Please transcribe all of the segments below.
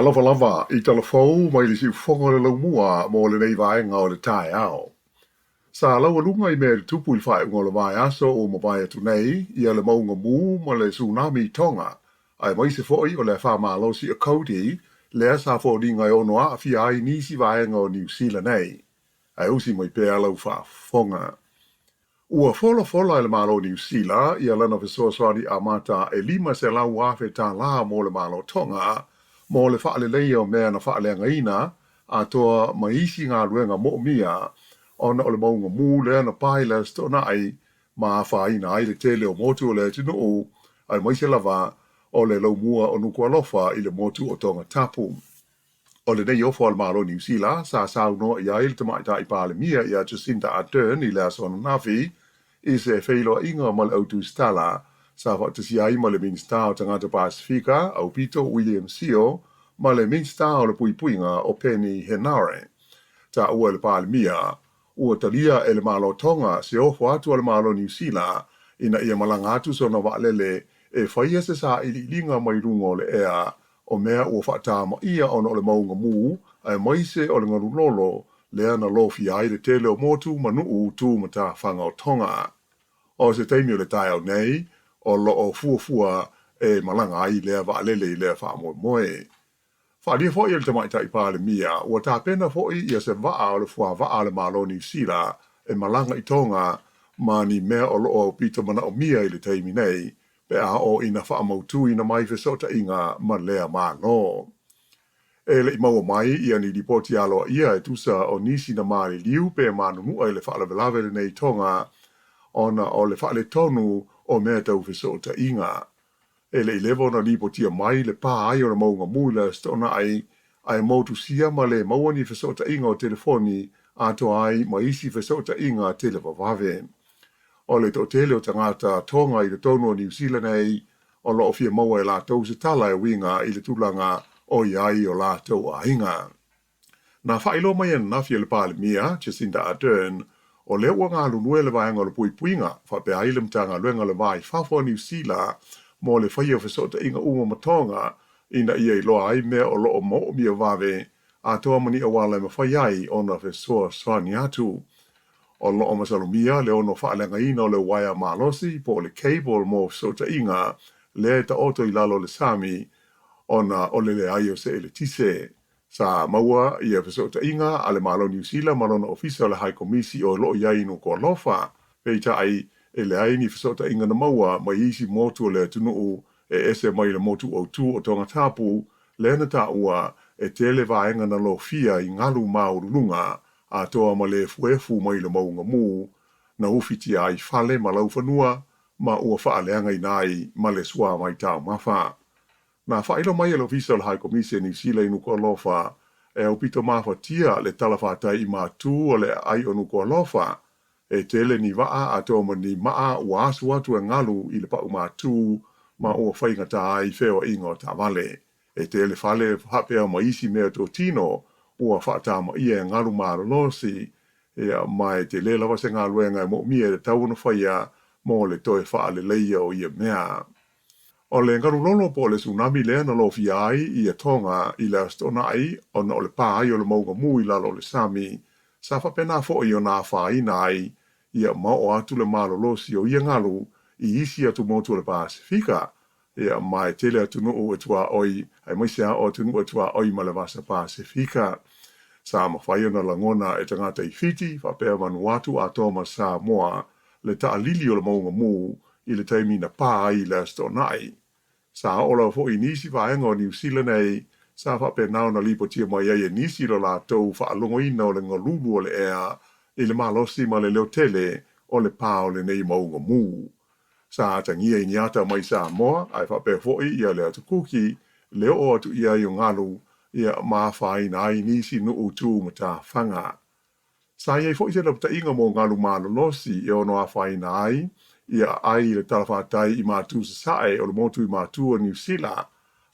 Talofa lava i Talafou mai le siufofoga o le laumua mo lenei vaega o le taeao. Sa laualuga i mea tutupu i le faaiuga o le vaiaso ua mavae atu nei ia le mauga mū ma le tsunami i Tonga, aemaise foi o le afa malosi o Cody lea sa foliga e ono aafia ai nisi vaega o Niu Sila nei. Ae usi mai pea lau faafofoga. Ua folafola e le Malo o Niu Sila ia lana fesoasoani amata e $500,000 mo le Malo Tonga mo le faaleleia o mea na faaleagaina atoa ma isi galuega moomia ona o le mauga mū lea na pae i le Aso Toonai ma afaina ai le tele o motu o le atunuu, aemaise lava o le laumua o Nukualofa i le motu o Tongatapu. O lenei ofo a le Malo o Niu Sila sa saunoa i ai le Tamaitai Palemia ia Jacinda Ardern i le aso ananafi i se feiloaiga ma le au tusitala sa faatasia ai ma le Minisita o Tagata Pasefika, Aupito William Sio, ma le Minisita o le Puipuiga o Peeni Henare. Taua e le Palemia, ua talia e le Malo Tonga se ofo atu a le Malo Niu Sila ina ia malaga atu sona vaalele e faia se sailiiliga mai luga o le ea o mea ua faatamaia ona o le mauga mū aemaise o le galulolo lea na lofia ai le tele o motu ma nuu tu matafaga o Tonga. O se taimi o le taeao nei o loo fuafua e malaga ai lea vaalele i lea faamoemoe. Faaalia foi e le Tamaitai Palemia ua tapena foi ia se vaa o le fuavaa a le Malo Niu Sila e malaga i Tonga ma ni mea o loo aupito manaomia i le taimi nei pe a oo ina faamautuina mai fesootaiga ma lea Malo. E le i maua mai ia ni lipoti aloaia e tusa o nisi na maliliu pe manunua i le faalavelave lenei i Tonga ona o le faaletonu o mea tau fesootaiga. E le i leva ona lipotia mai le pā ai o le mauga mū i le Aso Toonai, ae motusia ma le maua ni fesootaiga o telefoni atoa ai ma isi fesootaiga televavave. O le toatele o tagata Tonga i totonu o Niu Sila nei, o loo fia maua e latou se tala e uiga i le tulaga o i ai o latou aiga. Na faailoa mai ananafi e le Palemia, Jacinda Ardern, o lea ua galulue le vaega o le puipuiga faapea ai le Matagaluega o le Va i Fafo a Niu Sila mo le faia o fesootaiga uma ma Tonga ina ia iloa ai mea o loo moomia vave atoa ma ni auala e mafai ai ona fesoasoani atu. O loo masalomia le ono faaleagaina o le uaea malosi po o le cable mo fesootaiga lea e taoto i lalo o le sami ona o le leai o se eletise. Sa maua ia fesootaiga a le Malo Niu Sila ma lona Ofisa o le High Komisi o loo i ai i Nukualofa, peitai e leai ni fesootaiga na maua mai isi motu o le atunuu e ese mai le motu autū o Tongatapu, lea na taua e tele vaega na lofia i galu maualuluga atoa ma le efuefu mai le mauga mū, na ufitia ai fale ma laufanua ma ua faaleagaina ai ma le suavai taumafa. Na faailoa mai e le Ofisa o le High Komisi a Niu Sila i Nukualofa e aupito mafatia le talafatai i Matū o le aai o Nukualofa, e tele ni vaa atoa ma ni maa ua asu atu e galu i le pau matū ma ua faigata ai feoaiga o taavale. E tele fale faapea ma isi mea totino ua faatamaia e galu malolosi, ia, ma e tele lava se galuega e moomia e tatau ona faia mo le toe faaleleia o ia mea. O le galulolo po o le tsunami lea na lofia ai ia Tonga i le Aso Toonai ona o le pā ai o le mauga mū i lalo o le sami, sa faapena foi ona afaina ai ia ma oo atu le malolosi o ia galu i isi atumotu o le Pasefika, ia ma e tele atunuu e tuaoi aemaise lava o atunuu e tuaoi ma le Vasa Pasefika. Sa mafai ona lagona e tagata i Fiti faapea Vanuatu atoa ma Samoa le taalili o le mauga mū i le taimi na pā ai i le Aso Toonai. Sa oo lava foi i nisi vaega o Niu Sila nei, sa faapena ona lipotia mai ai e nisi lo latou faalogoina o le galulu o le ea i le malosi ma le leotele o le pā o lenei mauga mū. Sa atagia i ni ata mai Samoa ae faapea foi ia le atu Kuki le oo atu i ai o galu ia ma afaina ai nisi nuu tu matafaga. Sa i ai foi se lapataiga mo galu malolosi e ono afaina ai ia aai i le talafatai i Matū Sasae o le motu i Matū o Niu Sila,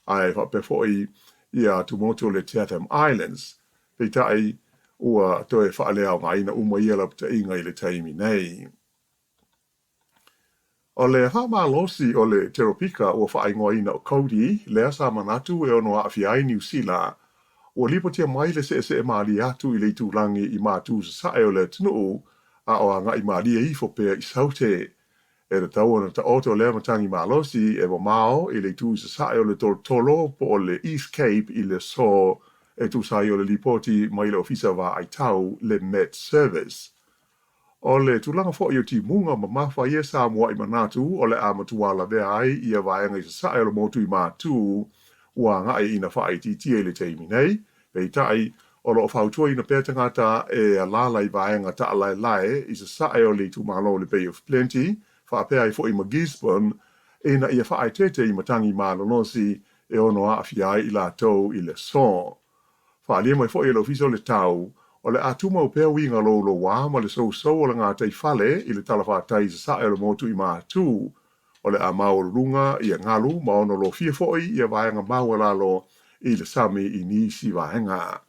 ae faapea foi ia atumotu o le Chatham Islands. Peitai, ua toe faaleaogaina uma ia lapataiga i le taimi nei. O le afa malosi o le Teropika ua faaigoaina ʻo Cody, lea sa manatu e ono aafia ai Niu Sila, ua lipotia mai le seʻeseʻe mālie atu i le itulagi i Matu i sasae o le atunuu, a o agai mālie ifo pea i Saute. E tatau ona taoto lea matagi malosi e mamao i le itu i sasae o le tolotolo po o le East Cape i le aso e tusa ai o le lipoti mai le Ofisa Vaai Tau, le Met Service. O le tulaga foi o timuga mamafa ia sa muaʻi manatu o le a matua lavea ai ia vaega i sasae o le motu i Matu ua agai ina faaitiitia i le taimi nei. Peitai, o lo o fautuaina pea tagata e alaala i vaega taʻalaelae i sasae o le itumalo o le Bay of Plenty faapea ai foi ma Gisborne ina ia faaeteete i matagi malolosi e ono aafia ai i latou i le aso. Faaalia mai foi e le Ofisa o le Tau, o le a tumau pea uiga loulouā ma le sousou o le gataifale i le talafatai i sasae o le motu i Matu. O le a maualuluga ia galu ma ono lofia foi ia vaega maualalo i le sami i nisi vaega.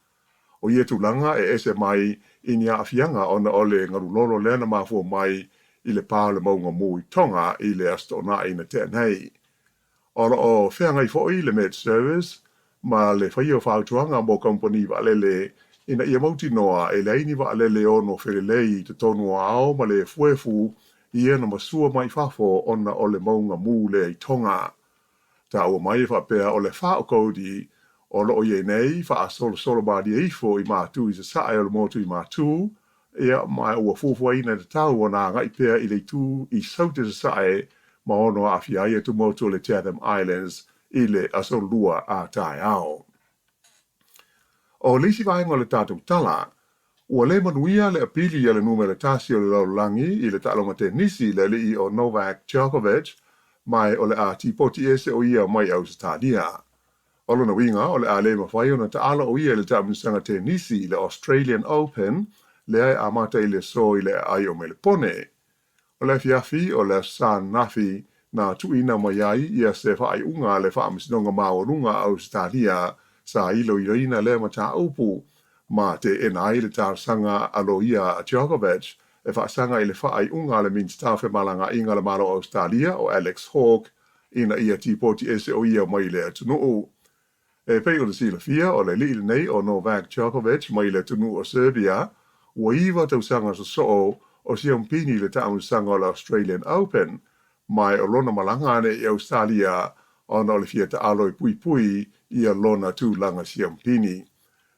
O ia tulaga e ese mai i ni aafiaga ona o le galulolo lea na mafua mai i le pā o le mauga mū i Tonga i le Aso Toonai na tea nei. O lo o feagai foi le Met Service ma le faia o fautuaga mo kamupani vaalele ina ia mautinoa e leai ni vaalele e ono felelei i totonu o ao ma le efuefu ia na masua mai fafo ona o le mauga mū lea i Tonga. Taua mai e faapea o le fa o Cody o lo o i ai nei faasolosolo malie ifo i Matu i sasae o le motu i Matu, ia, ma ua fuafuaina e tatau ona agai pea i le itu i Saute Sasae ma ono aafia ai atumotu o le Chatham Islands i le aso Lua a taeao. ʻO le isi vaega o le tatou tala, ua le manuia le apili a le numera tasi o le lalolagi i le taaloga tenisi le alii o Novak Djokovic, ma o le a tipoti ese ʻo ia mai Ausetalia. O lona uiga, o le a le mafai ona taalo ʻo ia i le taamilosaga tenisi i le Australian Open lea e amata i le aso i le aai o Melepone. O le afiafi o le Aso Sa ananafi na tuuina mai ai ia se faaiuga a le Faamasinoga Maualuga a Ausetalia sa iloiloina lea mataupu ma teena ai le talosaga a loia a Djokovic e faasaga i le faaiuga a le Minisita o Femalagaaiga a le Malo o Ausetalia o Alex Hawke ina ia tipoti ese ʻo ia mai le atunuu. E pei ona silafia, o le alii lenei o Novak Djokovic mai le atunuu o Serbia, ua iva tausaga sosoo o siampini i le taamilosaga o le Australian Open, ma o lona malaga ane i Ausetalia ona o le fia taalo e puipui ia lona tulaga siampini.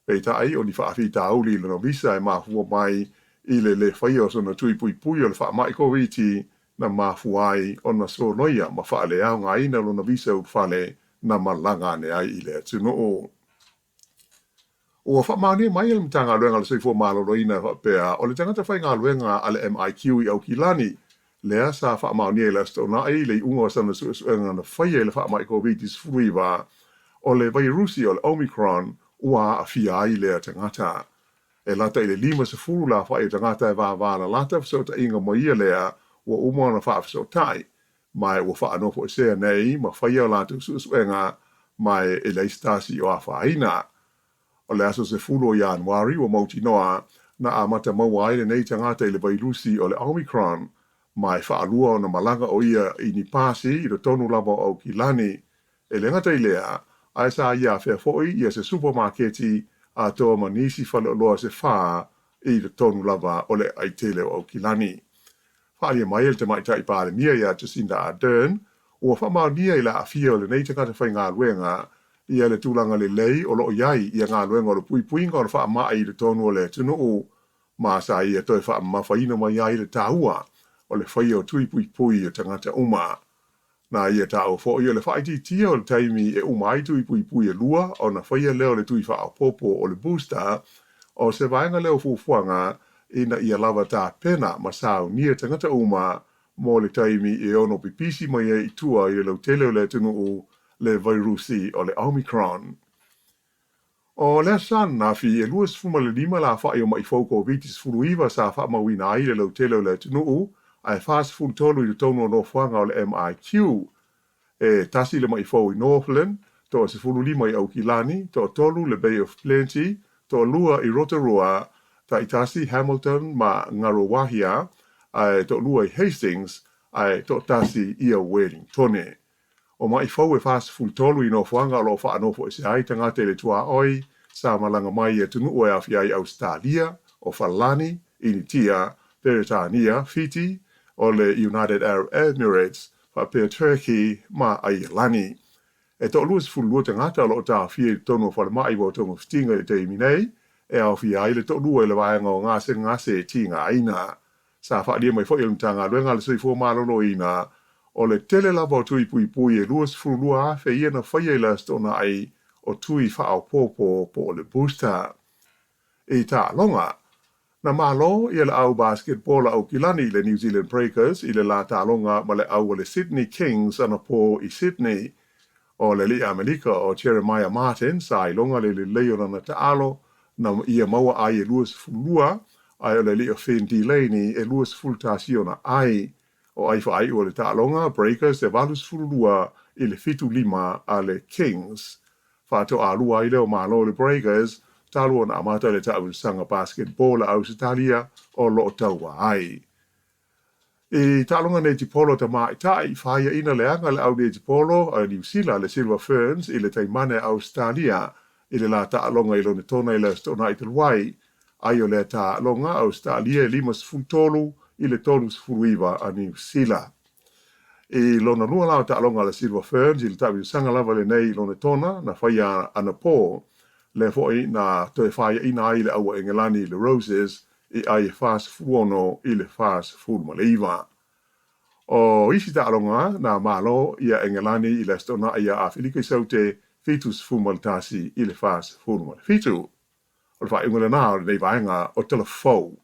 Peitai, o ni faafitauli i lona visa e mafua mai i le lē faia o sona tui puipui o le faamai Koviti na mafua ai ona soloia ma faaleaogaina lona visa ulufale na malaga ane ai i le atunuu. Ua faamaonia mai e le Matagaluega o le Soifua Maloloina e faapea, o le tagata faigaluega a le MIQ i Aukilani, lea sa faamaonia i le Aso Toonai i le iuga o sana suesuega na faia i le faamai Koviti-19, o le vairusi o le Omicron ua aafia ai lea tagata. E lata i le 50 le aofai o tagata e vāvālalata fesootaiga ma ia lea ua uma ona faafesootai, ma ua faanofoesea nei ma faia o latou suesuega ma e leai se tasi o afaina. O le aso 10 o Ianuari ua mautinoa na amata maua ai lenei tagata i le vairusi o le Omicron, ma e faalua ona malaga ʻo ia i ni pasi i totonu lava o Aukilani. E le gata i lea, ae sa ia afea foi ia se supamaketi atoa ma nisi faleoloa se fā i totonu lava o le aai tele o Aukilani. Faaalia mai e le Tamaitai Palemia iā Jacinda Ardern, ua faamaonia i le aafia o lenei tagata faigaluega ia le tulaga lelei o lo o i ai ia galuega o le puipuiga o le faamai i totonu o le atunuu ma sa ia toe faamamafaina mai ai le taua o le faia o tui puipui o tagata uma. Na ia taua foi o le faaitiitia o le taimi e uma ai tui puipui e lua ona faia lea o le tui faaopoopo o le booster, o se vaega lea o fuafuaga ina ia lava tapena ma saunia tagata uma mo le taimi e ono pipisi mai ai i tua i le lautele o le atunuu le vairusi o le Omicron. O le Aso Sa ananafi, e 25 le aofai o maʻi fou Koviti-19 sa faamauina ai i le lautele o le atunuu, ae 43 i totonu o nofoaga o le MIQ. E tasi le maʻi fou i Northland, toa 15 i Aukilani, toatolu le Bay of Plenty, toalua i Rotorua, taitasi Hamilton ma Ngaruawahia, ae toalua i Hastings, ae toatasi ia Welingtone. O maʻi fou e 43 i nofoaga o lo o faanofoesea ai tagata i le tuaoi sa malaga mai i atunuu e aofia ai Ausetalia, o Falani, Initia, Peretania, Fiti, o le United Arab Emirates, faapea Turkey ma Aielani. E toa-22 tagata o lo o taofia i totonu o falemai ua togafitiga i le taimi nei, e aofia ai le toalua i le vaega o gasegase tigaina. Sa faaalia mai foi e le Matagaluega a le Soifua Maloloina, o le tele lava o tui puipui e 22,000 ia na faia i le Aso Toonai o tui faaopoopo po o le booster. I taaloga, na malo ia le au basketball a Aukilani i le New Zealand Breakers i le la taaloga ma le au a le Sydney Kings anapo i Sydney. O le alii Amelika o Jeremiah Martin sa iloga le lelei o lana taalo na ia maua ai e 22, ae o le alii o Finn Delaney e 21 ona ai. O ai faaiu o le taaloga, Breakers e 82 i le 75 a le Kings. Faatoalua ai lea o malo le Breakers talu ona amata le taamilosaga basketball a Ausetalia o lo o taua ai. I taaloga netipolo tamaitai, faiaina leaga le au netipolo a Niu Sila le Silver Ferns i le taimane a Ausetalia i le la taaloga i Lonetona i le Aso Toonai talu ai. Ai o lea taaloga, Ausetalia e 53 i le 39 a Niu Sila. I lona lua la o taaloga a le Silver Ferns i le taamilosaga lava lenei i Lonetona na faia anapo, lea foi na toe faiaina ai le au a Engelani i le Roses i ai e 46 i le 49. O isi taaloga na malo ia Engelani i le Aso Toonai ia Afelika i Saute 71 i le 47. O le faaiuga lena o lenei vaega o Tala Fou.